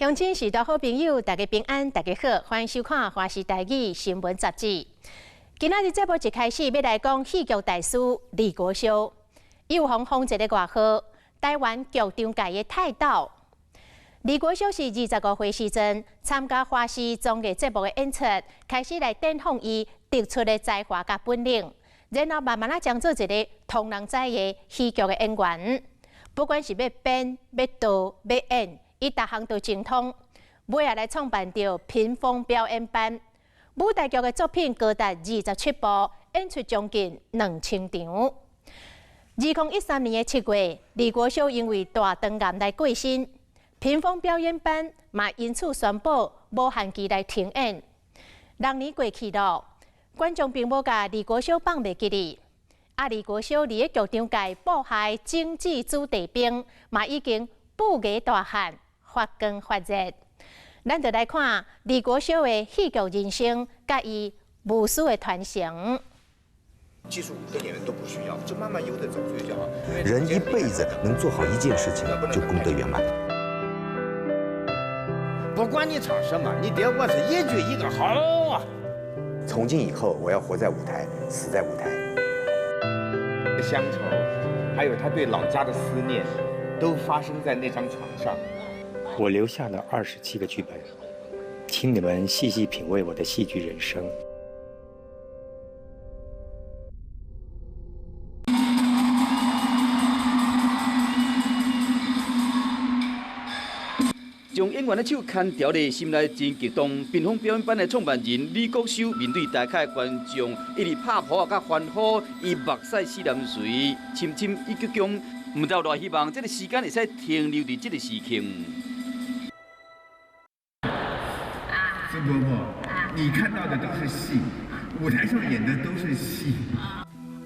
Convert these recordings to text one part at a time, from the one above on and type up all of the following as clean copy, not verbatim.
鄉親序大好朋友，大家平安，大家好，歡迎收看《華視台語新聞雜誌》。今仔日節目一開始，欲來講戲劇大師李國修，伊有予人封一个外號，台灣劇場界的泰斗。李國修是25歲時陣參加華視綜藝節目的演出，開始來展放伊突出的才華佮本領，然後慢慢仔將做一个通人知的戲劇的演員。不管是欲編、欲導、欲演，伊逐項都精通。尾仔來創辦著屏風表演班，舞台劇的作品高達27部，演出將近2000場。2013年的7月，李國修因為大腸癌來過身，屏風表演班嘛因此宣布無限期來停演。6年過去囉，觀眾並無共李國修放袂記哩。啊，李國修佇咧劇場界布下的種子子弟兵，嘛已經布藝大漢，發光發熱。咱就來看李國修的戲劇人生，佮伊無私的傳承。技術跟演員都不需要，就慢慢悠地走出去就好。人一輩子能做好一件事情，就功德圓滿。不管你唱什麼，你得我是一句一個好啊。從今以後，我要活在舞台，死在舞台。鄉愁，還有他對老家的思念，都發生在那張床上。我留下了27個劇本，請你們細細品味我的戲劇人生。將演員的手牽牢咧，心內真激動。屏風表演班的創辦人李國修面對台下的觀眾，一直拍噗仔佮歡呼，伊目屎四連隨，深深一鞠躬。毋知有偌希望這个時間會使停留佇這个時刻。孫婆婆，你看到的都是戲，舞台上演的都是戲。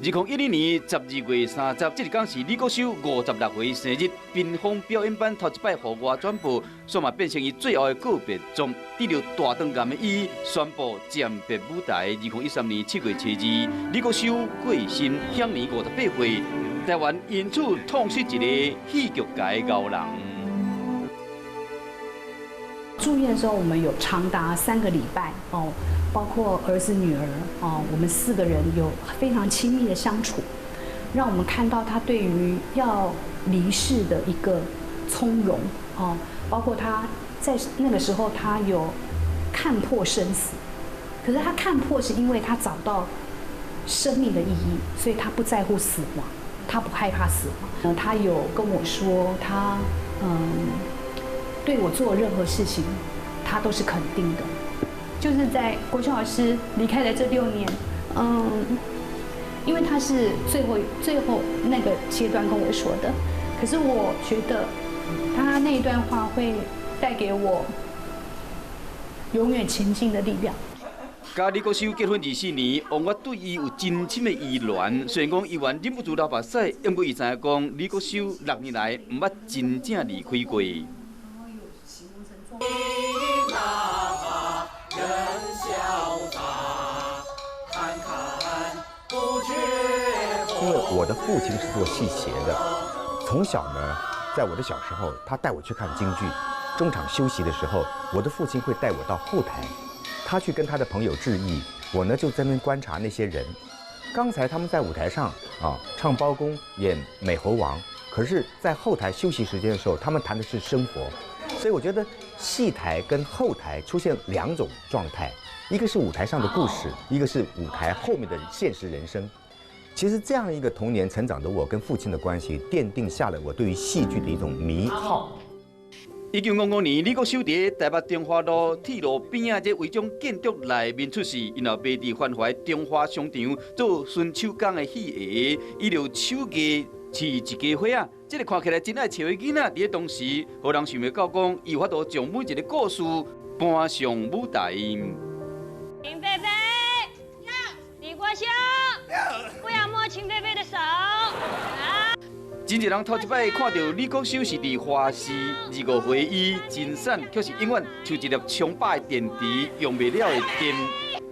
2010年12月30，這一天是李國修56歲生日。屏風表演班頭一擺戶外轉播，煞嘛變成伊最後的告別作。得著大腸癌的伊宣布暫別舞台。2013年7月7日，李國修過身，享年58歲。台灣因此痛失一个戲劇界的高人。住院的時候，我們有長達3個禮拜哦，包括兒子、女兒哦，我們四個人有非常親密的相處，讓我們看到他對於要離世的一個從容哦，包括他在那個時候他有看破生死，可是他看破是因為他找到生命的意義，所以他不在乎死亡，他不害怕死亡。他有跟我說他對我做任何事情，他都是肯定的。就是在國修老師離開的這6年，因為他是最後最後那個階段跟我說的，可是我覺得他那一段話會帶給我永遠前進的力量。佮李國修結婚24年，王月對伊有真深的依戀。雖然講伊猶忍不住流目屎，毋過伊知影講李國修6年來毋捌真正離開過。人瀟灑，看看不覺。因為我的父親是做戲鞋的，從小呢，在我的小時候，他帶我去看京劇。中場休息的時候，我的父親會帶我到後台，他去跟他的朋友致意，我呢就在那邊觀察那些人。剛才他們在舞台上啊唱包公、演美猴王，可是，在後台休息時間的時候，他們談的是生活。所以我覺得戲台跟後台出現兩種狀態，一個是舞台上的故事，一個是舞台後面的現實人生。其實這樣一個童年成長的我跟父親的關係，奠定下了我對於戲劇的一種迷好。1955年，李國修佇台北中華路鐵路邊仔這違章建築內面出世，𪜶老爸佇繁華中華商場做伸手工的戲藝，伊著手藝飼一家伙仔。這个看起來真愛笑的囡仔，佇咧當時，予人想袂到講，伊有法度將每一个故事搬上舞台。秦菲菲，李國修，不要摸秦菲菲的手。啊！真濟人頭一擺看著李國修是佇華視25歲伊真散，卻是永遠像一粒充飽的電池，用袂了的電。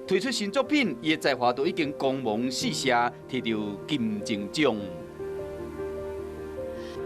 推出新作品，伊的才華都已經光芒四射，摕著金鐘獎。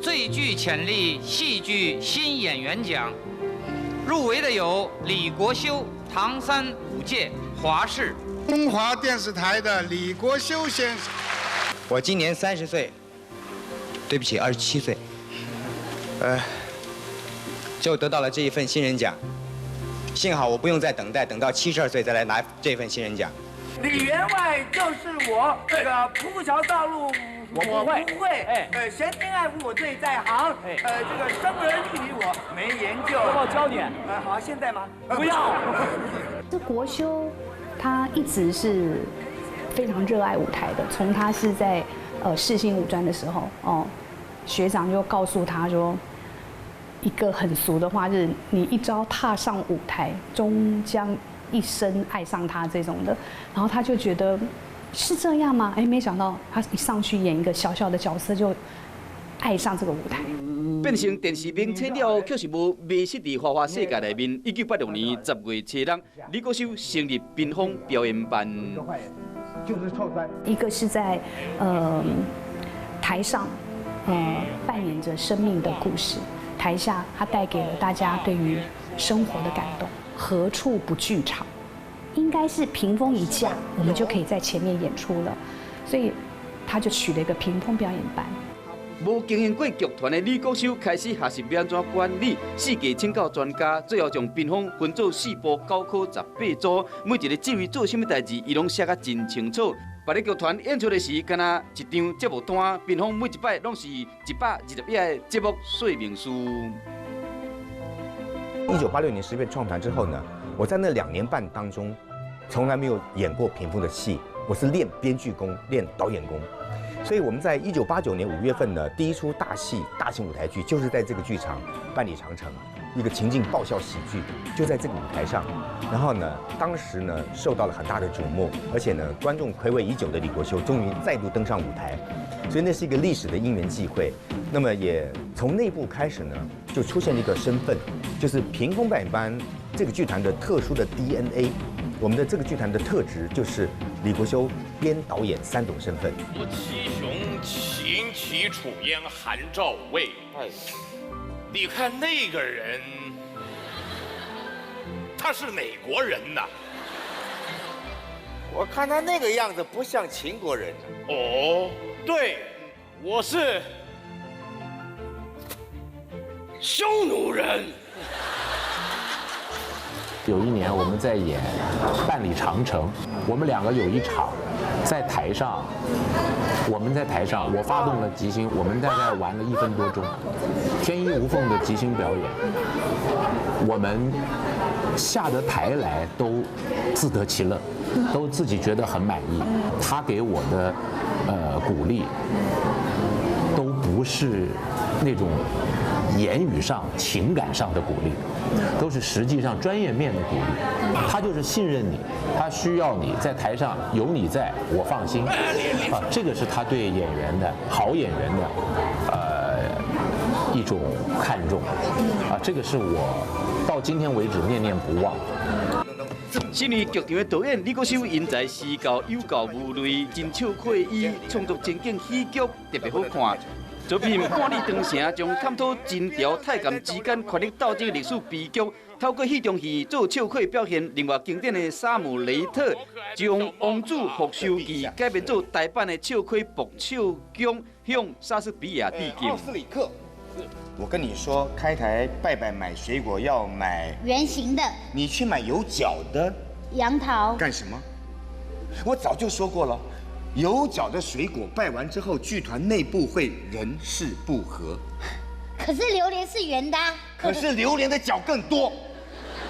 最具潛力戲劇新演員獎，入围的有李国修、唐三五届、华视、中华电视台的李国修先生。我今年30岁，对不起，27岁，就得到了这一份新人奖。幸好我不用再等待，等到72岁再来拿这份新人奖。李员外就是我，这个铺桥道路我不会，不会，哎，闲庭爱护我最在行，这个生儿育女我没研究，我教你。好，现在吗？不要。这国修，他一直是非常热爱舞台的。从他是在世新五专的时候，哦，学长就告诉他说，一个很俗的话，就是你一朝踏上舞台，终将一生爱上他这种的。然后他就觉得是这样吗？哎，没想到他一上去演一个小小的角色，就爱上这个舞台。变成电视明星了后，却是无迷失伫花花世界内面。1986年10月初六，李国修成立屏风表演班。就是臭酸。一个是在台上，扮演着生命的故事；台下他带给了大家对于生活的感动。何处不剧场？应该是屏风一架，我们就可以在前面演出了。所以他就取了一个屏风表演班。无经营过剧团的李国修开始学习欲按怎管理，四界请教专家，最后将屏风分做四部九科18组，每一个指挥做啥物代志，伊拢写甲真清楚。别个剧团演出的时，敢若一张节目单，屏风每一摆拢是121页的节目说明书。1986年10月创团之后呢，我在那2年半当中，从来没有演过屏风的戏，我是练编剧功，练导演功。所以我们在1989年5月份呢，第一出大戏、大型舞台剧就是在这个剧场《万里长城》，一个情境爆笑喜剧，就在这个舞台上。然后呢，当时呢受到了很大的瞩目，而且呢，观众睽违已久的李国修终于再度登上舞台，所以那是一个历史的因缘际会。那么也从内部开始呢，就出现了一个身份，就是屏风表演班这个剧团的特殊的 DNA。我们的这个剧团的特质就是李国修编导演三种身份。我七雄秦齐楚燕韩赵魏，哎，你看那个人，他是哪国人呐？我看他那个样子不像秦国人。哦，对，我是匈奴人。有一年我们在演《万里长城》，我们两个有一场在台上，我们在台上，我发动了即兴，我们大概玩了1分多钟，天衣无缝的即兴表演，我们下得台来都自得其乐，都自己觉得很满意。他给我的鼓励，都不是那种言语上、情感上的鼓励，都是实际上专业面的鼓励。他就是信任你，他需要你在台上有你在，我放心。啊，这个是他对演员的好演员的一种看重。啊，这个是我到今天为止念念不忘。身为剧场的导演李国修，因材施教有教无类，真笑亏伊创作情景喜剧特别好看。作品《万里长城》将探讨秦朝太监之间权力斗争的历史悲剧，透过戏中戏做笑谑表现。另外，经典的《沙姆雷特》将《王子复仇记》改编做台版的笑谑爆笑剧，向莎士比亚致敬。奥斯里克，我跟你说，开台拜拜买水果要买圆形的，你去买有角的杨桃干什么？我早就说过了。有角的水果拜完之后，剧团内部会人事不和。可是榴莲是圆的。可是榴莲的角更多。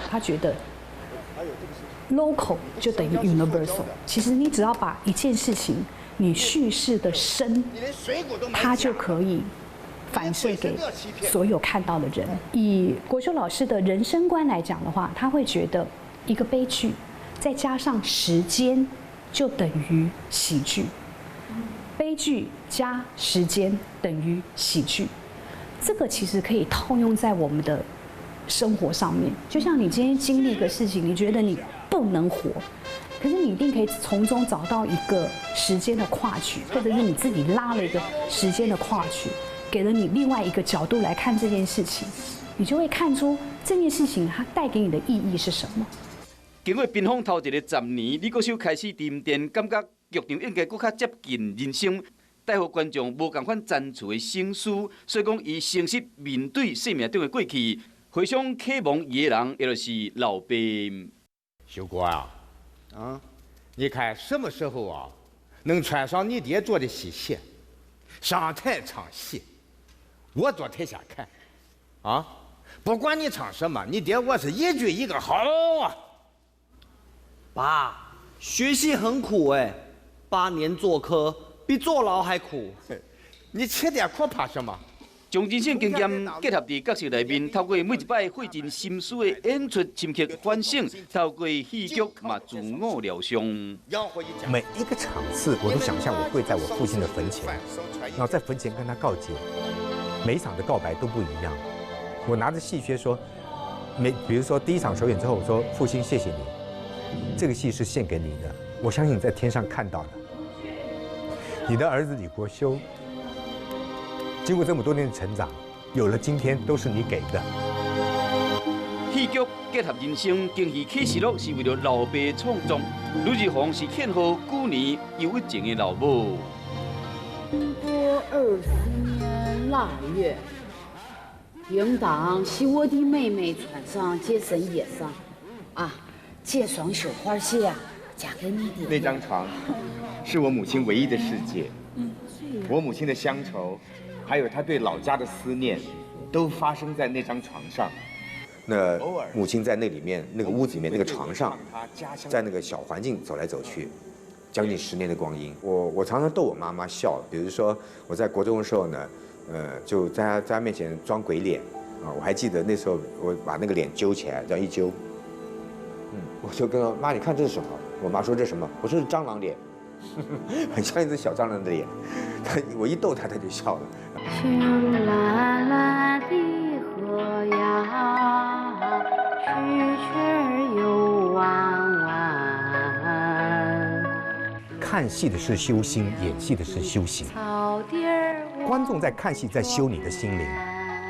他觉得 local 就等于 universal。其实你只要把一件事情你叙事的深，它就可以反射给所有看到的人。以国修老师的人生观来讲的话，他会觉得一个悲剧，再加上时间，就等于喜剧，悲剧加时间等于喜剧，这个其实可以套用在我们的生活上面。就像你今天经历一个事情，你觉得你不能活，可是你一定可以从中找到一个时间的跨距，或者是你自己拉了一个时间的跨距，给了你另外一个角度来看这件事情。你就會看出這件事情它帶給你的意義是什麼。經過冰封頭一个10年，李國修開始沉澱，感覺劇場應該閣較接近人生，帶予觀眾無仝款層次的省思。所以講，伊誠實面對生命中的過去，回想啟蒙伊的人，也就是老爸。修哥啊，啊，你看什麼時候啊，能穿上你爹做的戲鞋，上台唱戲，我坐台下看，啊，不管你唱什麼，你爹我是一句一個好啊。爸，學戲很苦哎，8年坐科比坐牢還苦。你吃點苦怕什麼？將人生經驗結合佇角色內面，透過每一擺費盡心思的演出，深刻反省，透過戲劇嘛自我療傷。每一個場次，我都想象我會在我父親的墳前，然後在墳前跟他告解。每一場的告白都不一樣。我拿着戲靴說，比如說第一場首演之後，我說父親謝謝你，這個戲是獻給你的，我相信你在天上看到的。你的兒子李國修。經過這麼多年的成長，有了今天，都是你給的。戲劇結合人生，京戲啟示錄是為了老爸創作。呂志宏是慶賀9年憂鬱症的老母。民國20年臘月，應當是我的妹妹穿上這身衣裳，啊，這雙繡花鞋啊，嫁給你的。那張床，是我母親唯一的世界。我母親的鄉愁。還有他對老家的思念，都發生在那張床上。那母親在那裡面，那個屋子裡面，那個床上，在那個小環境走來走去，將近10年的光陰。我常常逗我媽媽笑，比如說我在國中的時候呢，就在她面前裝鬼臉啊。我還記得那時候我把那個臉揪起來，這樣一揪，我就跟媽，你看這是什麼？我媽說這是什麼？我說是蟑螂臉。很像一隻小蟑螂的臉，我一逗他，他就笑了。青藍藍的河呀，曲曲又彎彎。看戲的是修心，演戲的是修行。觀眾在看戲，在修你的心靈，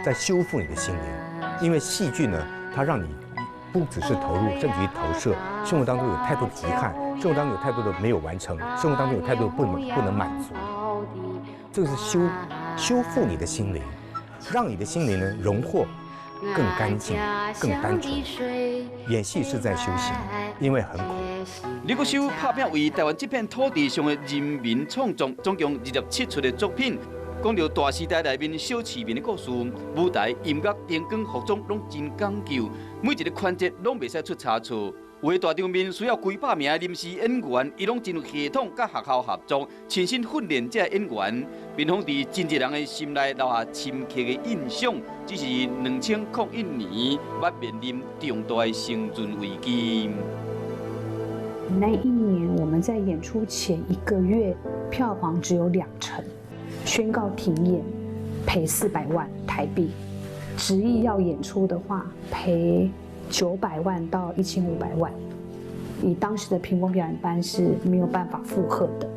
在修復你的心靈。因為戲劇呢，它讓你不只是投入，甚至於投射。生活當中有太多的遺憾，生活當中有太多的沒有完成，生活當中有太多的不能滿足。這個是修復你的心靈，讓你的心靈呢榮獲更乾淨、更單純。演戲是在修行，因為很苦。李國修拍拚為台灣這片土地上的人民創作，總共27齣的作品。講著大時代內面小市民的故事，舞台、音樂、燈光、服裝攏真講究，每一个環節攏袂使出差錯。有的大場面需要幾百名的臨時演員，伊攏真有系統佮學校合作，親身訓練這演員，屏風佇真濟人的心內留下深刻的印象。只是2001年，捌面臨重大的生存危機。那一年我們在演出前一個月，票房只有2成，宣告停演，賠400萬台幣。執意要演出的話，賠900萬到1500萬。以當時的屏風表演班是沒有辦法負荷的，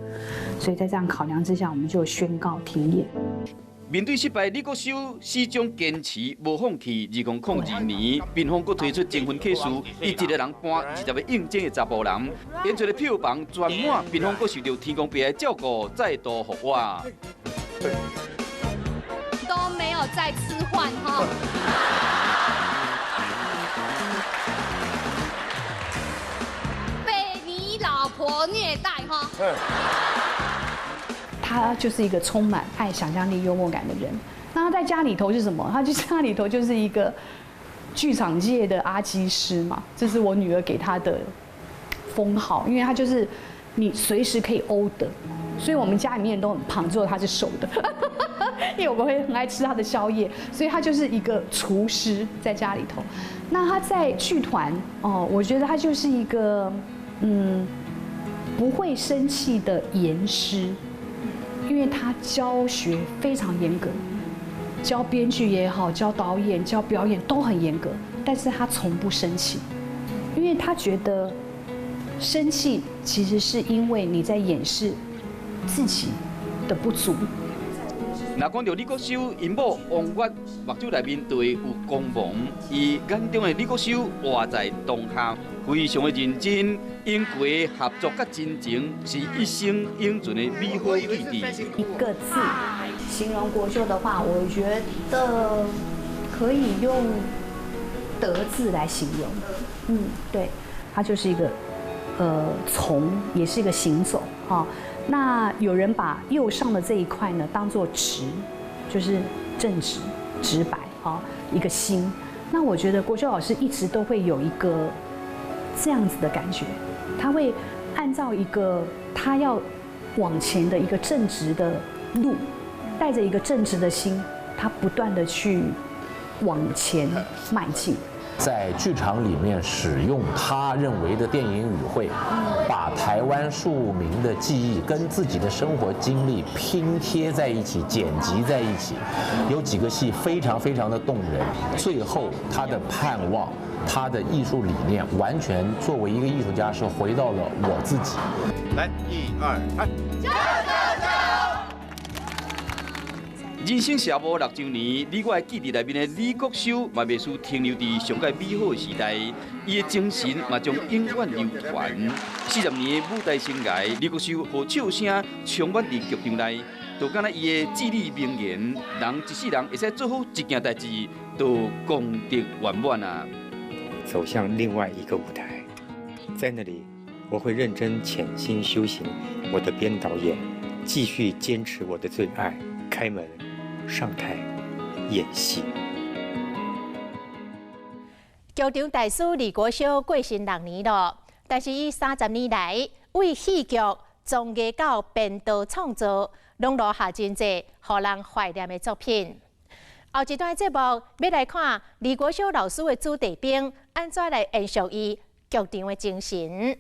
所以在這樣考量之下，我們就宣告停演。面對失敗，李國修始終堅持無放棄。2002年，屏風閣推出徵婚啟事，伊一個人扮20個應徵的查埔人，演出的票房全滿，屏風閣受著天公伯的照顧，再度復活。都沒有再吃飯哈。被你老婆虐待哈。他就是一個充滿愛、想象力、幽默感的人。那他在家裡頭是什麼？他就家裡頭就是一個劇場界的阿基師嘛，這是我女兒給他的封號，因為他就是你隨時可以毆的，所以我們家裡面都很胖，只有他是瘦的，因為我們會很愛吃他的宵夜，所以他就是一個廚師在家裡頭。那他在劇團哦，我覺得他就是一個不會生氣的嚴師。因為他教學非常嚴格，教編劇也好，教導演、教表演都很嚴格，但是他從不生氣，因為他覺得生氣其實是因為你在掩飾自己的不足。若講著李國修，𪜶某王月目睭內面就會有光芒，伊眼中的李國修活在當下，非常的認真，因過合作佮真情，是一生永存的美好記憶。一個字形容國修的話，我覺得可以用德字來形容。對，他就是一個從，也是一個行走哈。那有人把右上的這一塊呢，當做直，就是正直、直白哈，一個心。那我覺得國修老師一直都會有一個這樣子的感覺，他會按照一個他要往前的一個正直的路，帶着一個正直的心，他不斷的去往前邁進。在劇場裡面使用他認為的電影語彙，把台灣庶民的記憶跟自己的生活經歷拼貼在一起，剪輯在一起，有幾個戲非常非常的動人。最後他的盼望，他的藝術理念，完全作為一個藝術家是回到了我自己。來，一二三，加油加油！人生謝幕6週年，你我的記憶內面的李國修嘛袂輸停留佇上蓋美好的時代，伊的精神嘛將永遠流傳。40年的舞台生涯，李國修予笑聲充滿佇劇場內，就敢若伊的至理名言：人一世人會使做好一件代誌，就功德圓滿啊！走向另外一個舞台，在那裡我會認真潛心修行我的編導演，繼續堅持我的最愛，開門。上台演戲。劇場大師李國修過身6年了，但是伊30年來為戲劇、綜藝到編導創作，攏留下真濟予人懷念的作品。後一段節目欲來看李國修老師的子弟兵按怎來延續伊劇場的精神。